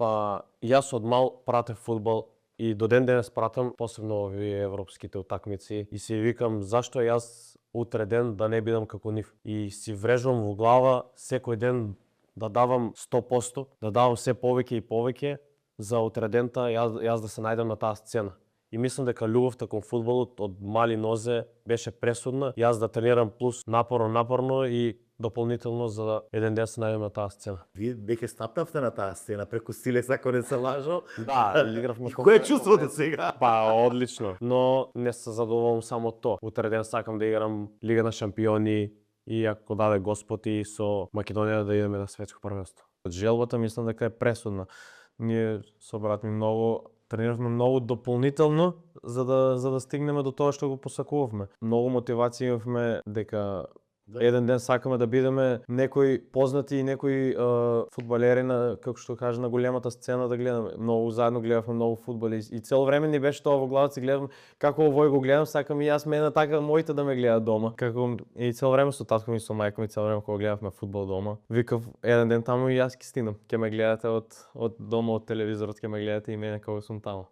Па јас од мал пратев фудбал и до ден денес пратам, посебно овие европските утакмици и си викам зашто јас утре ден да не бидам како нив. И си врежувам во глава секој ден да давам 100%, да давам се повеќе и повеќе за утре дента јас да се најдам на таа сцена. И мислам дека љубовта кон фудбалот од мали нозе беше пресудна. Јас да тренирам плюс напорно и дополнително за да еден ден се најдем на таа сцена. Вие веќе стапнавте на таа сцена преку Силес, ако не се лажал. Да, игравме. Кој е чувството сега? Па одлично, но не се задоволувам само тоа. Утре ден сакам да играм Лига на шампиони и ако даде Господ и со Македонија да идеме на светско првенство. Желбата мислам дека е пресудна. Ние со брат ми трениравме многу дополнително за да стигнеме до тоа што го посакувавме. Многу мотивација имавме дека еден ден сакаме да бидеме некои познати и некои фудбалери на, како што кажа, на големата сцена да гледаме. Многу заедно гледавме многу фудбал и цело време ни беше тоа во главата, си гледам како овој го гледам, сакам и јас мене така моите да ме гледат дома. Како и цело време со татко ми, со мајка ми, цело време кога гледавме фудбал дома, викав еден ден таму и јас ќе стигнам. Ќе ме гледате од дома, од телевизорот, ќе ме гледате и мене кога сум таму.